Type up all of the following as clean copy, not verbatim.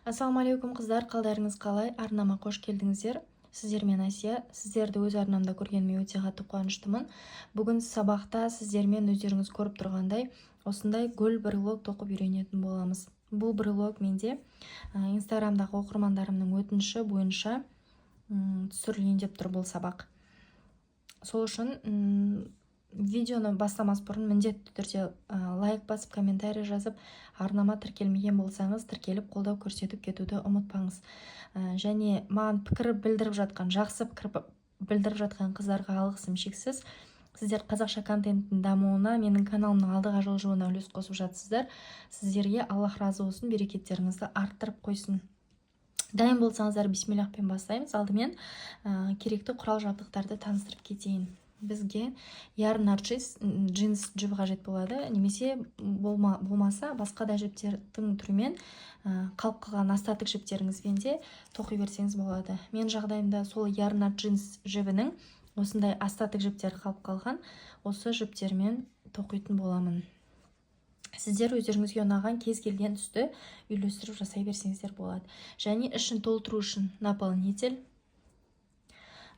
Ассалаумағалейкум, қыздар! Қалдарыңыз қалай? Арнама қош келдіңіздер! Сіздермен Әсия. Сіздерді өз арнамда көргеніме өте қатты қуаныштымын. Бүгін сабақта сіздермен өздеріңіз көріп тұрғандай, осындай гүл брелок тоқып үйренетін боламыз. Бұл брелок менде Инстаграмдағы оқырмандарымның өтініші бойынша түсірілейін деп тұр бұл сабақ. Сол үшін видеоны бастамас бұрын міндетті түрде лайк басып, комментарий жазып, арнама тіркелмеген болсаңыз, тіркеліп, қолдау көрсетіп кетуді ұмытпаңыз. Және маған пікір білдіріп жатқан, жақсы пікір білдіріп жатқан қыздарға алғысым шексіз. Сіздер қазақша контенттің дамуына, менің каналымның алдыға жылжуына үлес қосып жатсыздар. Сіздерге Аллах разы болсын, берекеттеріңізді арттырып қойсын. Дайын болсаңыздар, бисмиллахпен бастаймыз. Алдымен керекті құрал жабдықтарды таныстырып кетейін. Бізге YarnArt джинс жібі қажет болады немесе болмаса басқа да жіптердің түрімен, қалып қалған остаток жіптеріңізбен де тоқи берсеңіз болады. Мен жағдайымда сол YarnArt джинс жібінің осындай остаток жіптері қалып қалған, осы жіптермен тоқитын боламын. Сіздер өздеріңізге ұнаған кез келген түсті үйлестіріп жасай берсеңіздер болады. Және ішін толтыру үшін наполнитель,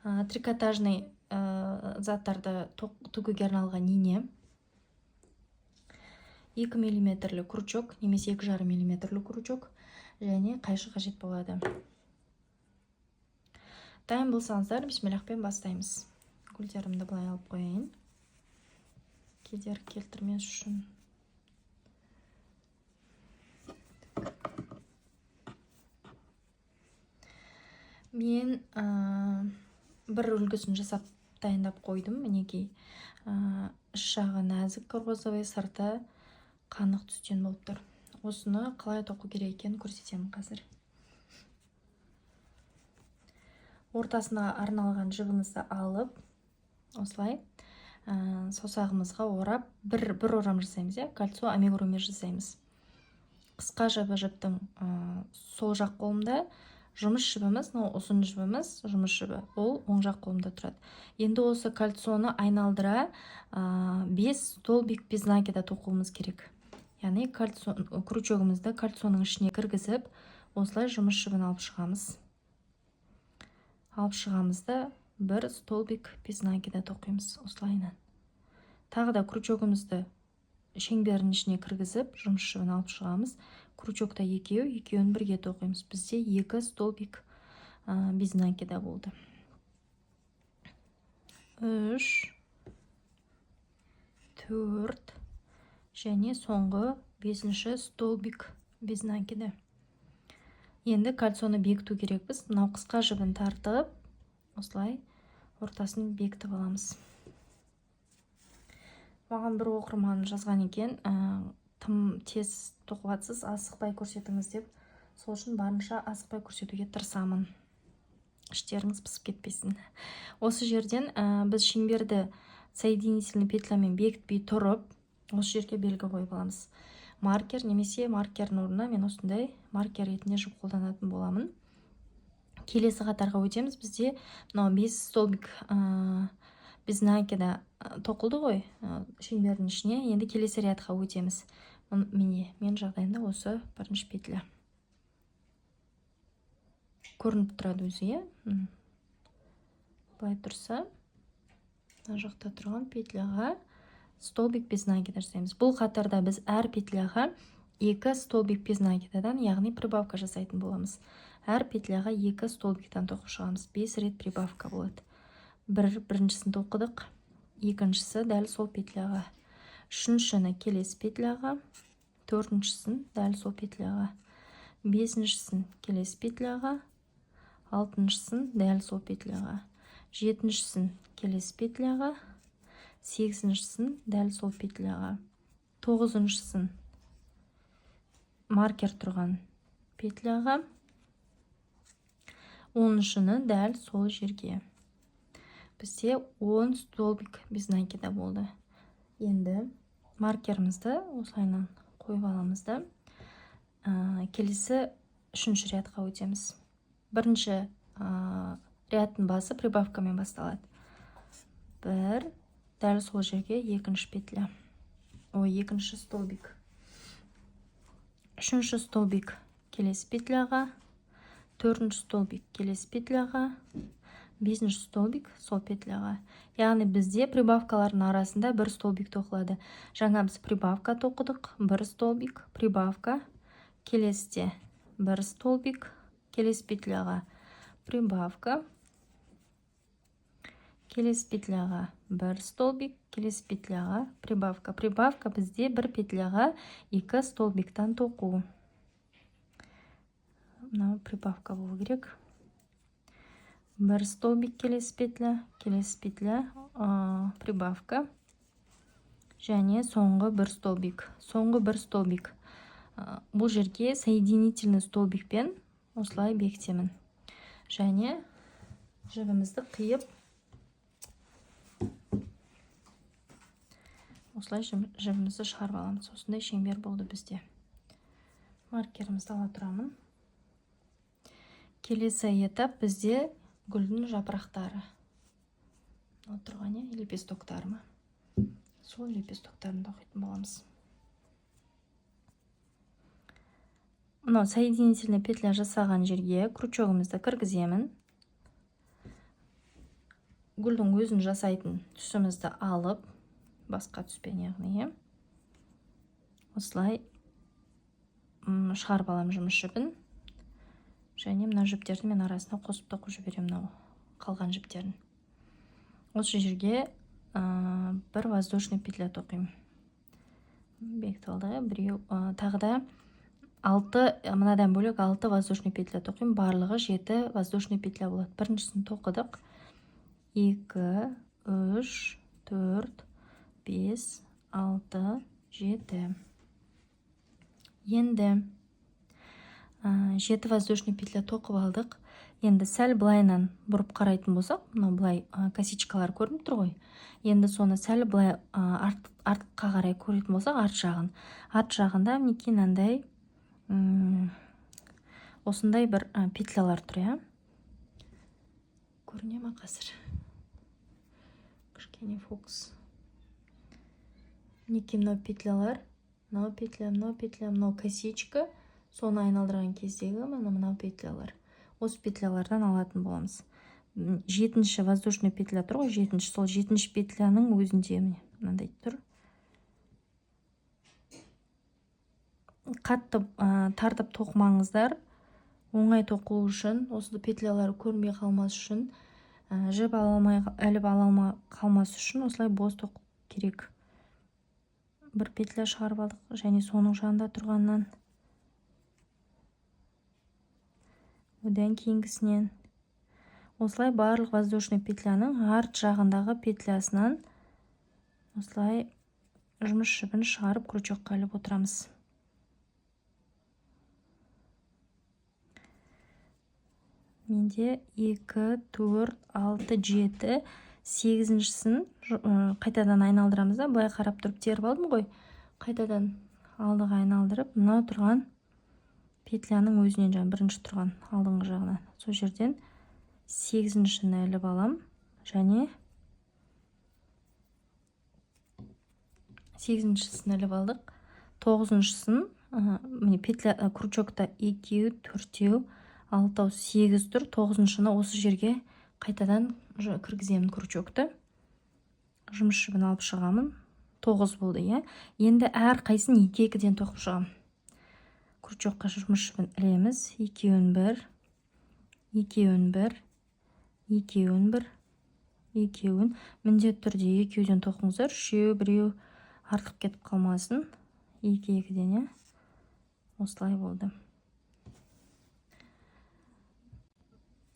трикотажный заттарды тігуге арналған ине, 2 миллиметрлі крючок немесе 2,5 миллиметрлі крючок және қайшы қажет болады. Дайын болсаңыздар, бисмиллахпен бастаймыз. Гүлдерімді былай алып қояйын, кедергі келтірмес үшін. Мен бір үлгісін жасап дайындап қойдым. Мінекей, іш жағы нәзік розовый, сырты қанық түстен болып тұр. Осыны қалай тоқу керек екенін көрсетемін қазір. Ортасына арналған жібіңізді алып, осылай саусағымызға орап, бір орам жасаймыз, иә, кольцо амигуруми жасаймыз. Қысқа жібі жіптің сол жақ қолында, жұмыс жібіміз, мынау ұзын жібіміз, жұмыс жібі, ол оң жақ қолымда тұрады. Енді осы кольцоны айналдыра 5 столбик без накида тоқуымыз керек. Яғни кольцо, крючогымызды кольцоның ішіне кіргізіп, осылай жұмыс жібін алып шығамыз. Алып шығамыз да, бір столбик без накида тоқимыз осылайынан. Тағы да крючогымызды шеңбердің ішіне кіргізіп, жұмыс жібін алып шығамыз. Крючокта екеу, екеуін бірге тоқимыз. Бізде 2 столбик без накида болды. 3, 4 және соңғы 5-ші столбик без накида. Енді кольцоны бекіту керекпіз. Мынау қысқа жібін тартып, осылай ортасын бекітіп аламыз. Маған бір оқырман жазған екен, тым тез тоқып жатсыз, асықпай көрсетіңіз деп. Сол үшін барынша асықпай көрсетуге тырысамын. Іштеріңіз пысып кетпесін. Осы жерден біз шеңберді соединительный петлямен бекітпей тұрып, осы жерге белгі қойып аламыз. Маркер немесе маркердің орнына мен осындай маркер ретінде жіп қолданатын боламын. Келесі қатарға өтеміз. Бізде мынау 5 столбик без накида тоқылды ғой шеңбердің ішіне. Енді келесі рядқа өтеміз. Міне, мен жағдайымда осы бірінші петля көрініп тұрады өзі, иә. Былай тұрса, мына жақта тұрған петляға столбик без накида жасаймыз. Бұл қатарда біз әр петляға 2 столбик без накидадан, яғни прибавка жасайтын боламыз. Әр петляға 2 столбиктан тоқып шығамыз. 5 рет прибавка болады. Біріншісін тоқыдық, екіншісі дәл сол петляға, үшіншіні келесі петляға, төртіншісін дәл сол петляға, бесіншісін келесі петляға, алтыншысын дәл сол петляға, жетіншісін келесі петляға, сегізіншісін дәл сол петляға, тоғызыншысын маркер тұрған петляға, оныншыны дәл сол жерге. Бізде 10 столбик без накида болды. Енді маркерімізді осылайынан қойып аламыз да, келесі үшінші рядқа өтеміз. Бірінші рядтың басы прибавкамен басталады. Бір, дәл сол жерге екінші петля, ой, екінші столбик, үшінші столбик. келесі петляға, төртінші столбик келесі петляға, бесінші столбик сол петляға. Яғни бізде прибавкалардың арасында бір столбик тоқылады. Жаңа біз прибавка тоқыдық, бір столбик, прибавка, келесіде бір столбик, келесі петляға прибавка, келесі петляға бір столбик, келесі петляға прибавка. Прибавка бізде бір петляға екі столбиктан тоқу. Мынау прибавка болу керек. Бір столбик, келесі петля, келесі петля, прибавка және соңғы бір столбик. Соңғы бір столбик. Бұл жерге соединительный столбикпен осылай бекітемін. Және жібімізді қиып, осылай жібімізді шығарып аламыз. Осындай шеңбер болды бізде. Маркерімізді ала тұрамын. Келесі этап бізде гүлдің жапырақтары. Мынау тұрған, иә, лепестоктары ма? Сол лепестоктарын тоқитын боламыз. Мынау соединительный петля жасаған жерге крючогымызды кіргіземін. Гүлдің өзін жасайтын түсімізді алып, басқа түспен, яғни, осылай шығарып аламын жұмыс жібін. Және мына жіптерді мен арасына қосып тоқып жіберемін, мынау қалған жіптерін. Осы жерге бір воздушный петля тоқимын. Бекітіп алдық, біреу, тағы да 6, мынадан бөлек 6 воздушный петля тоқимын. Барлығы 7 воздушный петля болады. Біріншісін тоқыдық. 2, 3, 4, 5, 6, 7. Енді 7 воздушный петля тоқып алдық. Енді сәл былайынан бұрып қарайтын болсақ, мынау былай косичкалар көрініп тұр ғой. Енді соны сәл былай артқа қарай көретін болсақ, арт жағын. Арт жағында мінекей мынандай, осындай бір петлялар тұр, иә. Көріне ма қазір? Кішкене фокус. Мінекей мынау петлялар, мынау петля, мынау петля, мынау косичка. Соны айналдырған кездегі мына мынау петлялар. Осы петлялардан алатын боламыз. 7-ші воздушный петля тұр ғой, 7-ші. Сол 7-ші петляның өзінде міне мынандай тұр. Қатты тартып тоқымаңыздар. Оңай тоқу үшін, осы петлялар көрінбей қалмас үшін, жіп ала алмай, іліп ала алмай қалмас үшін осылай бос тоқу керек. Бір петля шығарып алдық және соның жанында тұрғаннан, одан кейінгісінен осылай барлық воздушный петляның арт жағындағы петлясынан осылай жұмыс жібін шығарып крючокқа іліп отырамыз. Менде 2, 4, 6, 7, 8-шісін қайтадан айналдырамыз да, былай қарап тұрып теріп алдым ғой, қайтадан алдыға айналдырып, мынау тұрған петляның өзінен, жаңа бірінші тұрған алдыңғы жағынан, сол жерден 8-шіні іліп алам және 8-шісін іліп алдық. 9-шысын, міне петля, крючокта 2, 4, 6, 8 тұр. 9-шыны осы жерге қайтадан кіргіземін крючокты. Жұмыс жібін алып шығамын. 9 болды, иә. Енді әр қайсын екі-екіден тоқып шығамын. Крючокқа жұмыс жібін ілеміз. Екеуін бір, екеуін бір, екеуін бір, екеуін. Міндетті түрде екеуден тоқыңыздар. Үшеу, біреу артық кетіп қалмасын. Екі-екіден, иә. Осылай болды.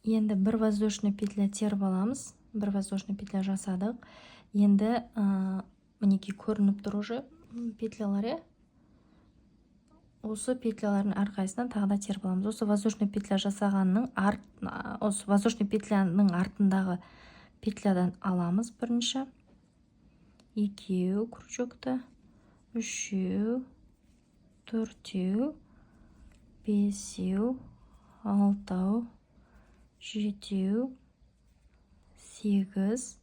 Енді бір воздушный петля теріп аламыз. Бір воздушный петля жасадық. Енді мінекей көрініп тұр уже петлялар, иә. Осы петлялардың әрқайсысынан тағы да теріп аламыз. Осы воздушный петля жасағанның арт, осы воздушный петляның артындағы петлядан аламыз бірінші. Екеу крючокты, үшеу, төртеу, бесеу, алтау, жетеу, 8,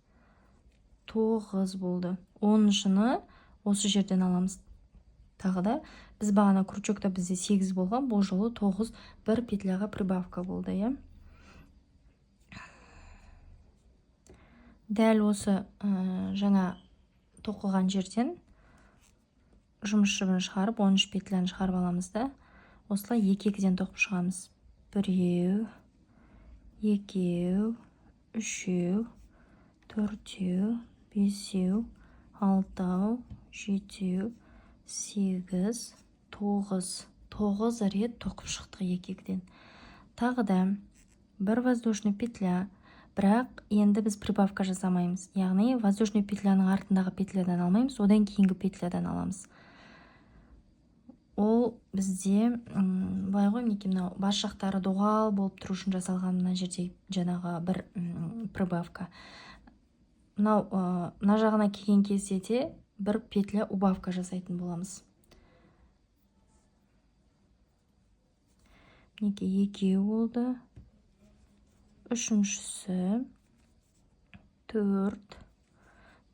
9 болды. 10-шыны осы жерден аламыз. Тағы да Біз бағана крючокта бізде 8 болған, бұл жолы 9, бір петляға прибавка болды, иә. Дәл осы жаңа тоқыған жерден жұмыс жібін шығарып, 13 петляны шығарып аламыз да, осылай екі-екіден тоқып шығамыз. 1, 2, 3, 4, 5, 6, 7, 8, 9. 9 рет тоқып шықтық екі-екіден. Тағы да бір воздушный петля, бірақ енді біз прибавка жасамаймыз. Яғни воздушный петляның артындағы петлядан алмаймыз, одан кейінгі петлядан аламыз. Ол бізде былай ғой, мінекей, мынау бас жақтары доғал болып тұру үшін жасалған мына жерде жаңағы бір прибавка. Мынау мына жағына келген кезде де бір петля убавка жасайтын боламыз. Мінекей, екеу болды. Үшіншісі 4,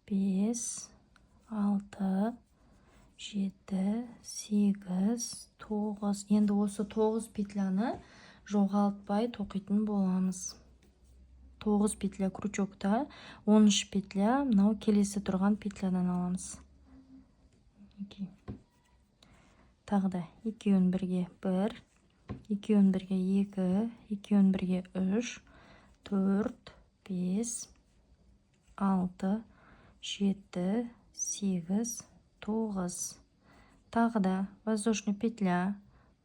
5, 6, 7, 8, 9. Енді осы 9 петляны жоғалтпай тоқитын боламыз. 9 петля крючокта, 13 петля мынау келесі тұрған петлядан аламыз. Мінекей. Тағы да екеуін бірге 1, екеуін бірге 2, екеуін бірге 3, 4, 5, 6, 7, 8, 9. Тағы да воздушный петля.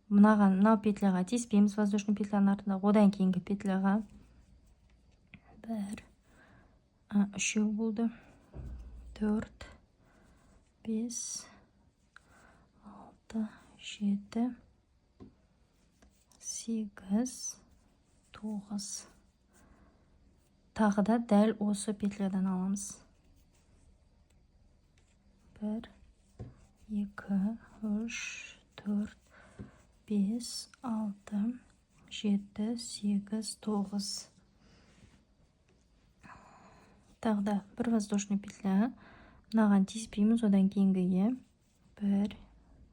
Мынау петляға тиіспейміз, воздушный петляның артында, одан кейінгі петляға 1, үшеу болды. 4, 5, 6, 7, 8, 9. Тағы да дәл осы петлядан аламыз. 1, 2, 3, 4, 5, 6, 7, 8, 9. Тағы да бір воздушный петля. Мынаған тиіспейміз, одан кейінгіге 1,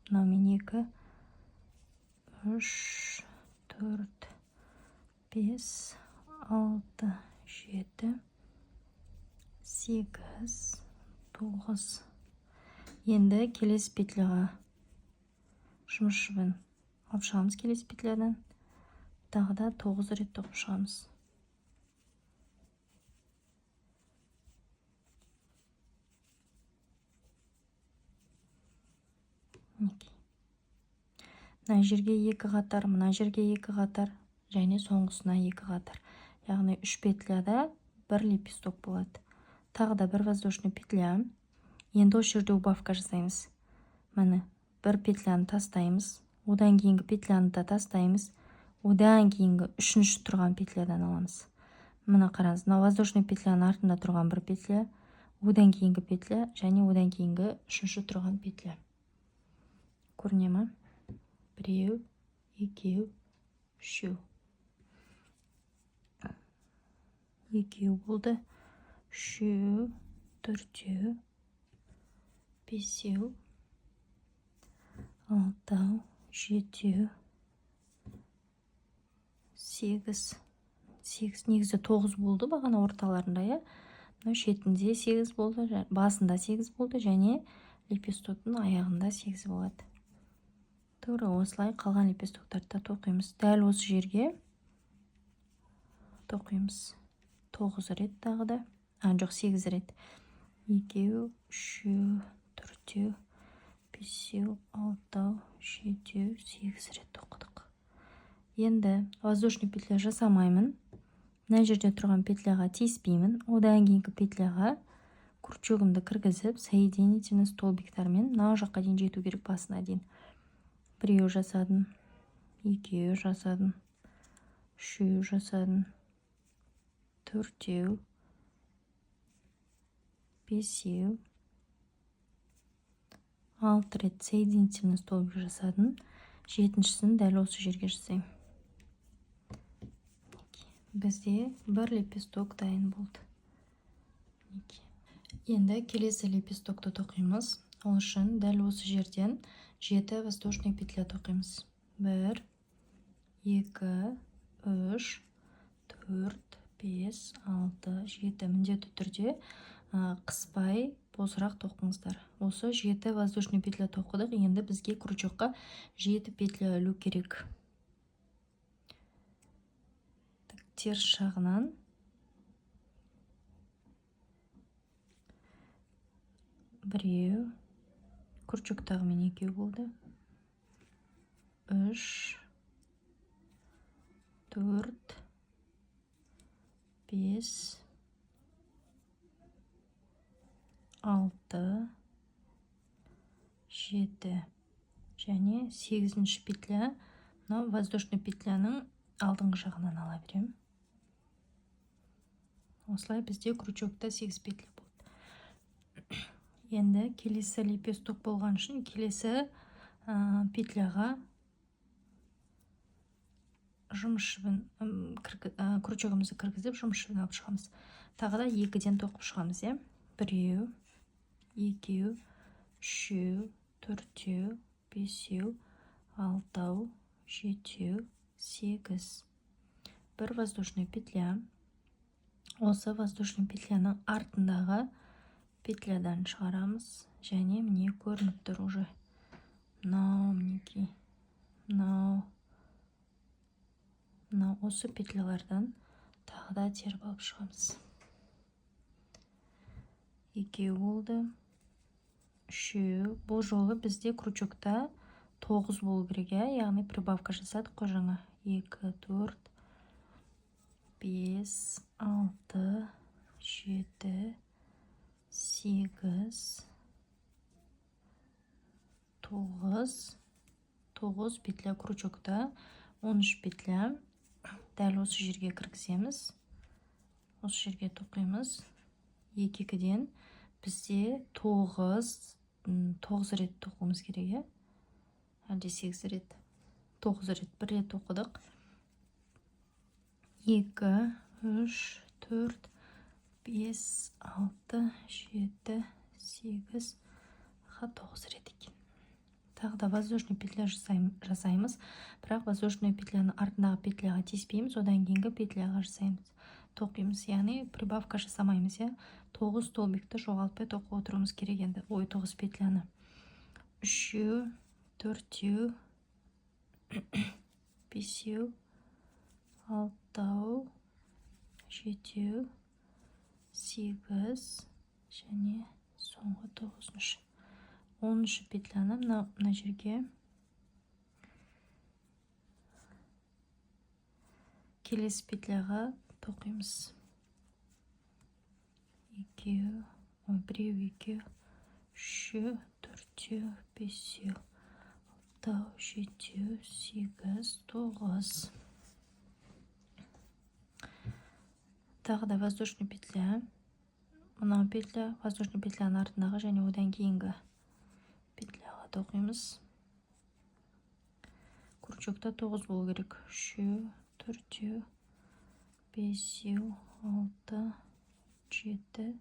мынаумен 2, 3, 4, 5, 6, 7, 8, 9. Енді келесі петляға жұмыс жібін алып шығамыз келесі петлядан. Тағы да 9 рет тоқып шығамыз. Мінекей. Мына жерге 2 қатар, мына жерге 2 қатар және соңғысына 2 қатар. Яғни 3 петляда бір лепесток болады. Тағы да бір воздушный петля. Енді осы жерде убавка жасаймыз. Міне, бір петляны тастаймыз, одан кейінгі петляны да тастаймыз, одан кейінгі үшінші тұрған петлядан аламыз. Мына қараңыз, мына воздушный петляның артында тұрған бір петля, одан кейінгі петля және одан кейінгі үшінші тұрған петля. Көріне ма? Біреу, екеу, үшеу. Екеу болды. Үшеу, төртеу, бесеу, алтау, жетеу, 8. 8, негізі 9 болды бағана орталарында, иә? Мынау шетінде 8 болды, басында 8 болды және лепестоктың аяғында 8 болады. Тура осылай қалған лепестоктарды да тоқимыз. Дәл осы жерге тоқимыз. 9 рет тағы да. Жоқ, 8 рет. Екеу, үшеу, төртеу, бесеу, алтау, жетеу, 8 рет тоқыдық. Енді воздушный петля жасамаймын. Мына жерде тұрған петляға тиіспеймін. Одан кейінгі петляға крючогымды кіргізіп, соединительный столбиктармен мына жаққа дейін жету керек, басына дейін. Біреу жасадым, екеу жасадым, үшеу жасадым, төртеу, бесеу, 6 рет соединительный столбик жасадым. Жетіншісін дәл осы жерге жасаймын. Бізде бір лепесток дайын болды. Енді келесі лепестокты тоқимыз. Ол үшін дәл осы жерден 7 воздушный петля тоқимыз. 1, 2, 3, 4, 5, 6, 7. Міндетті түрде қыспай босырақ тоқыңыздар. Осы 7 воздушный петля тоқыдық. Енді бізге крючокқа 7 петля ілу керек. Так, теріс жағынан біреу, крючоктағымен екеу болды. 3, 4, 5, 6, 7 және 8-ші петля. Мынау воздушный петляның алдыңғы жағынан ала беремін. Осылай бізде крючокта 8 петля болды. Енді келесі лепесток болған үшін келесі петляға жұмыс жібін, крючогымызды кіргізіп, жұмыс жібін алып шығамыз. Тағы да 2-ден тоқып шығамыз, иә. 1, 2, 3, 4, 5, 6, 7, 8. Бір воздушный петля. Осы воздушный петляның артындағы петлядан шығарамыз. Және міне көрініп тұр уже. Мынау мінекей. Мынау. Мынау осы петлялардан тағы да теріп алып шығамыз. 2 болды. 3. Бұл жолы бізде крючокта 9 болу керек, иә? Яғни прибавка жасадық қой жаңа. 2, 4, 5, 6, 7, 8, 9, 9 петля крючокта, 13 петля. Дәл осы жерге кіргіземіз. Осы жерге тоқимыз. 2-2-ден бізде 9 рет тоқуымыз керек, иә? Әлде 8 рет? 9 рет. Бір рет тоқыдық. 2, 3, 4, 5, 6, 7, 8, 9 рет екен. Тағы да воздушный петля жасаймыз. Бірақ воздушный петляның артындағы петляға тиіспейміз, одан кейінгі петляға жасаймыз. Тоқимыз, яғни прибавка жасамаймыз, иә. 9 столбикті жоғалтпай тоқып отыруымыз керек енді. Ой, 9 петляны. 3, 4, 5, 6, 7, 8 және соңғы 9-шы. 10-шы петляны мына жерге келесі петляға тоқимыз. 2, 1, 2, 3, 4, 5, 6, 7, 8, 9. Тағы да воздушный петля. Мынау петля воздушный петляның артындағы және одан кейінгі петляға тоқимыз. Крючокта 9 болу керек. 3, 4, 5, 6, 7,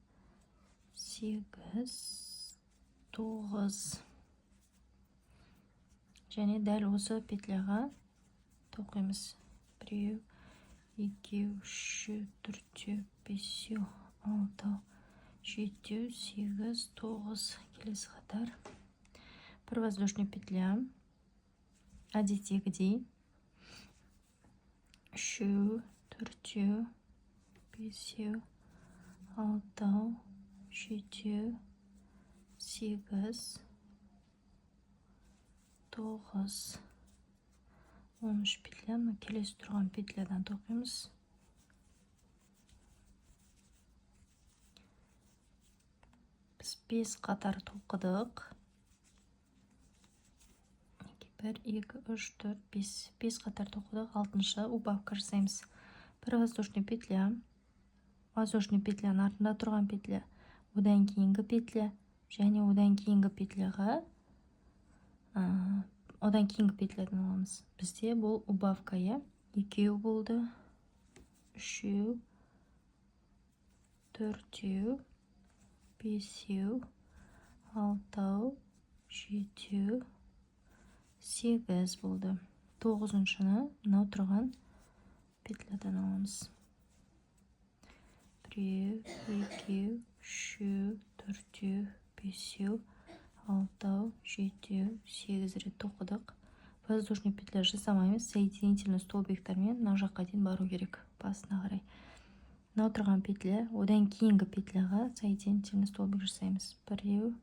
8, 9. Және дәл осы петляға тоқимыз. 1, 2, 3, 4, 5, 6, 7, 8, 9. Келесі қатар. Бір воздушный петля. Әдеттегідей. 3, 4, 5, 6, 7, 8, 9. 13 петля. Мына келесі тұрған петлядан тоқимыз. Біз 5 қатар тоқыдық. 1, 2, 3, 4, 5. 5 қатар тоқыдық. 6-шы убавка жасаймыз. Бір воздушный петля. Воздушный петляның артында тұрған петля, одан кейінгі петля және одан кейінгі петляға, одан кейінгі петлядан аламыз. Бізде бұл убавка, иә? 2 болды, 3, 4, 5, 6, 7, 8 болды. 9-шыны мынау тұрған петлядан аламыз. 1, 2, 3, 4, 5, 6, 7, 8 рет тоқыдық. Воздушный петля жасамаймыз, соединительный столбиктармен мына жаққа дейін бару керек, басына қарай. Мынау тұрған петля, одан кейінгі петляға соединительный столбик жасаймыз. 1,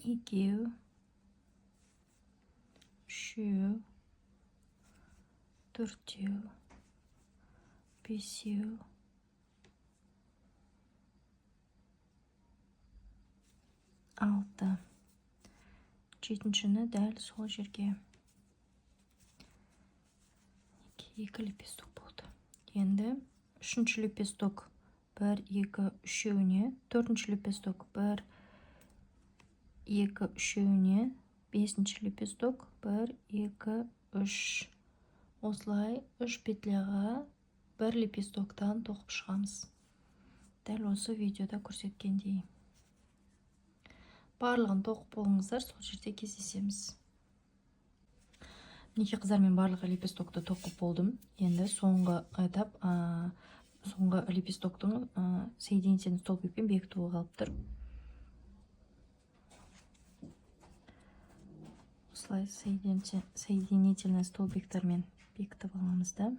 2, 3, 4, 5, 6. 7-шіні дәл сол жерге. 2 лепесток болды. Енді 3-ші лепесток 1, 2, 3-еуіне, 4-ші лепесток 1, 2, 3-еуіне, 5-ші лепесток 1, 2, 3. Осылай 3 петляға бір лепестоктан тоқып шығамыз. Дәл осы видеода көрсеткендей. Барлығын тоқып болыңыздар, сол жерде кездесеміз. Мінекей қыздар, мен барлық лепестокты тоқып болдым. Енді соңғы этап, соңғы лепестоктың соединительный столбикпен бекітуі қалып тұр. Осылай соединительный столбиктармен бекітіп аламыз да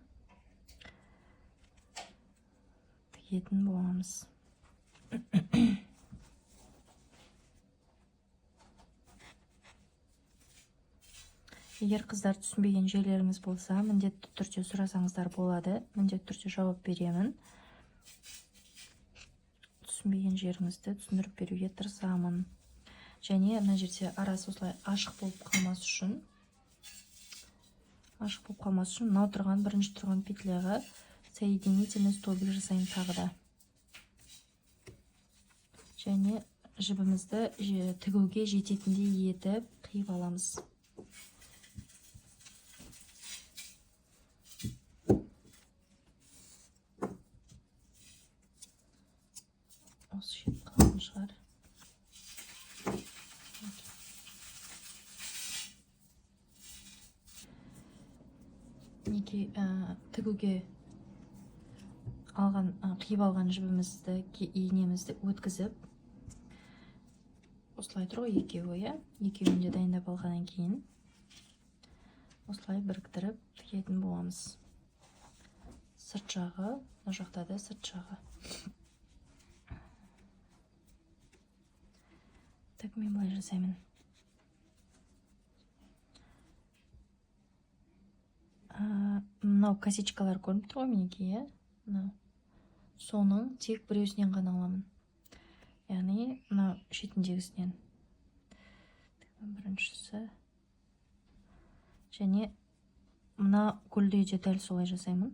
тігетін боламыз. Егер қыздар түсінбеген жерлеріңіз болса, міндетті түрде сұрасаңыздар болады, міндетті түрде жауап беремін. Түсінбеген жеріңізді түсіндіріп беруге тырысамын. Және мына жерде арасы осылай ашық болып қалмас үшін, мынау тұрған бірінші тұрған петляға соединительный столбик жасаймын тағы да. Және жібімізді тігуге жететіндей етіп қиып аламыз. Осы жетіп қалатын шығар. Мінекей, тігуге алған, қиып алған жібімізді, инемізді өткізіп, осылай тұр ғой екеуі, иә? Екеуін де дайындап алғаннан кейін осылай біріктіріп тігетін боламыз. Сырт жағы, мына жақта да сырт жағы. Так, мен былай жасаймын. Мынау косичкалар көрініп тұр ғой мінекей, иә? Мынау. Соның тек біреусінен ғана аламын. Яғни мынау шетіндегісінен. Біріншісі. Және мына гүлді де дәл солай жасаймын.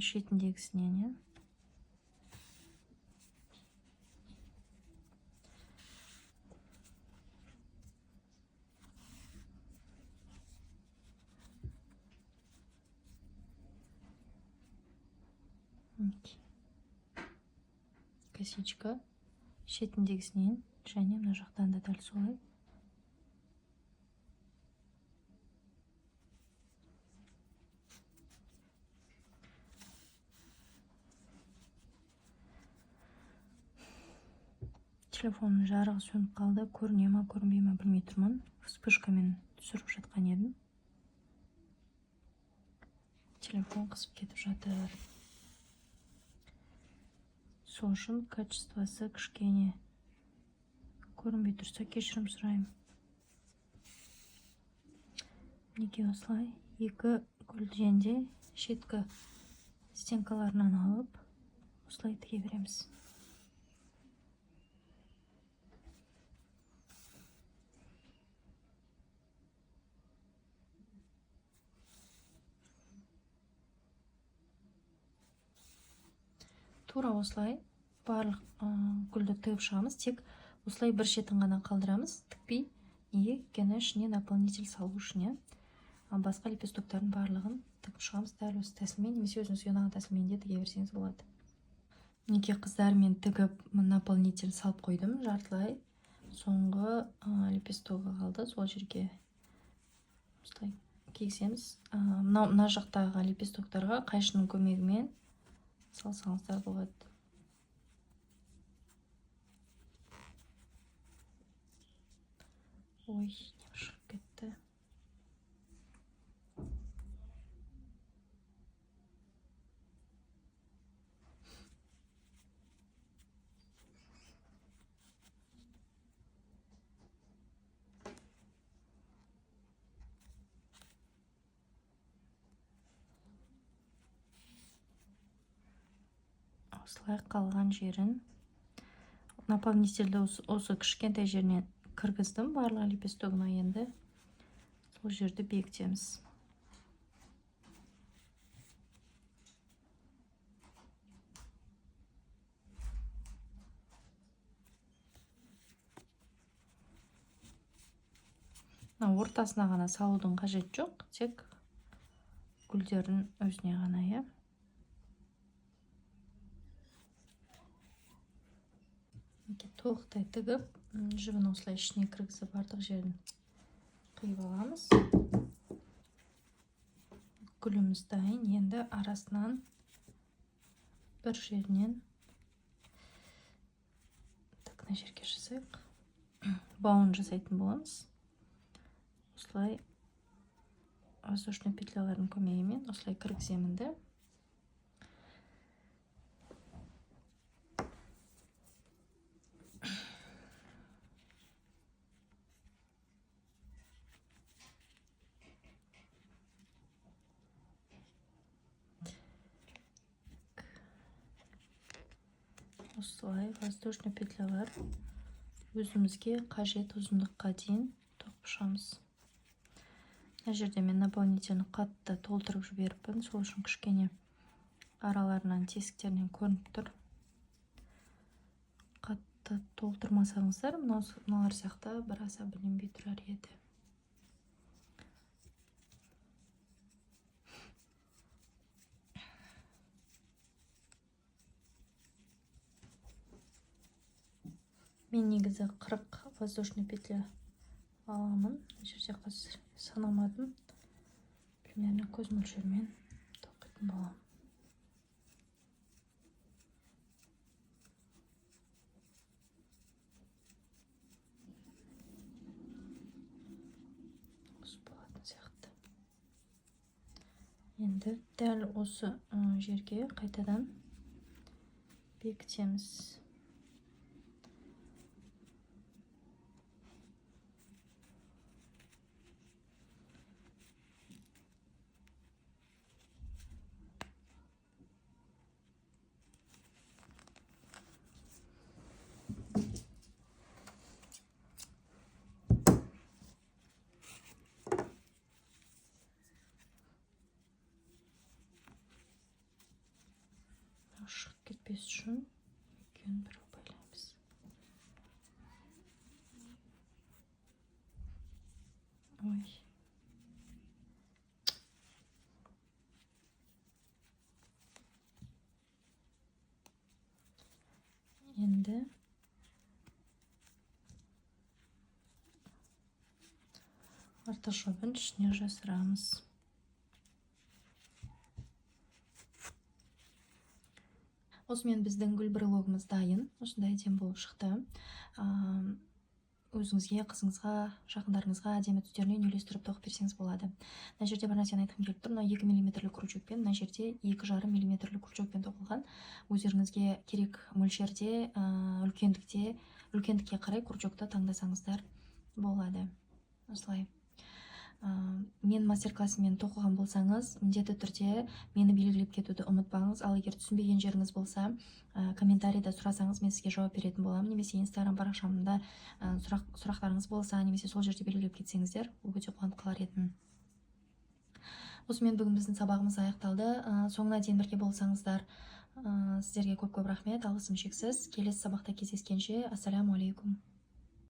Шетіндегісінен, иә. Косичка шетіндегісінен және мына жақтан да дәл солай. Телефонның жарығы сөніп қалды, көріне ма, көрінбей ма білмей тұрмын. Вспышкамен түсіріп жатқан едім. Телефон қысып кетіп жатыр. Сол үшін качествосы кішкене көрінбей тұрса кешірім сұраймын. Мінекей осылай екі гүлден де шеткі стенкаларынан алып осылай тіге береміз. Тура осылай барлық гүлді тігіп шығамыз, тек осылай бір шетін ғана қалдырамыз, тікпей. Неге? Өйткені ішіне наполнитель салу үшін, иә. Ал басқа лепестоктардың барлығын тігіп шығамыз дәл осы тәсілмен, немесе өзіңізге ұнаған тәсілмен де тіге берсеңіз болады. Мінекей, қыздар, мен тігіп, наполнитель салып қойдым жартылай. Соңғы лепестогы қалды, сол жерге осылай кигіземіз. Мынау мына жақтағы лепестоктарға қайшының көмегімен салсаңыздар болады. Ой, не шығып кетті. Осылай қалған жерін наполнительді осы кішкентай жерінен кіргіздім барлық лепестогына. Енді сол жерді бекітеміз. Мына ортасына ғана салудың қажеті жоқ, тек гүлдердің өзіне ғана, иә. Толықтай тігіп, жібін осылай ішіне кіргізіп, артық жерін қиып аламыз. Гүліміз дайын. Енді арасынан бір жерінен, так, мына жерге жасайық, бауын жасайтын боламыз. Осылай воздушный петлялардың көмегімен осылай кіргіземін де. Осылай воздушный петлялар өзімізге қажет ұзындыққа дейін тоқып шығамыз. Мына жерде мен наполнительні қатты толтырып жіберіппін, сол үшін кішкене араларынан, тесіктерінен көрініп тұр. Қатты толтырмасаңыздар, мыналар сияқты біраз білінбей тұрар еді. Мен негізі 40 воздушный петля аламын. Мына жерде қазір санамадым. Примерно көз мөлшерімен тоқитын боламын. Осы болатын сияқты. Енді дәл осы жерге қайтадан бекітеміз. Шығып кетпес үшін екеуін бір байлаймыз. Ой. Енді артық жібін ішіне жасырамыз. Осымен біздің гүл брелогымыз дайын. Осындай әдемі болып шықты. Өзіңізге, қызыңызға, жақындарыңызға әдемі түстерінен үйлестіріп тоқып берсеңіз болады. Мына жерде бір нәрсені айтқым келіп тұр. Мына 2 миллиметрлік крючокпен, мына жерде 2,5 миллиметрлік крючокпен тоқылған. Өздеріңізге керек мөлшерде, үлкендікке қарай крючокты таңдасаңыздар болады. Осылай. Мен мастер-классымен тоқыған болсаңыз, міндетті түрде мені белгілеп кетуді ұмытпаңыз. Ал егер түсінбеген жеріңіз болса, комментарийда сұрасаңыз, мен сізге жауап беретін боламын. Немесе Инстаграм парақшамда сұрақтарыңыз болса, немесе сол жерде белгілеп кетсеңіздер, өте қуанып қалар едім. Осымен бүгін біздің сабағымыз аяқталды. Соңына дейін бірге болсаңыздар, сіздерге көп-көп рахмет, алғысым шексіз. Келесі сабақта кездескенше, ассаляму алейкум.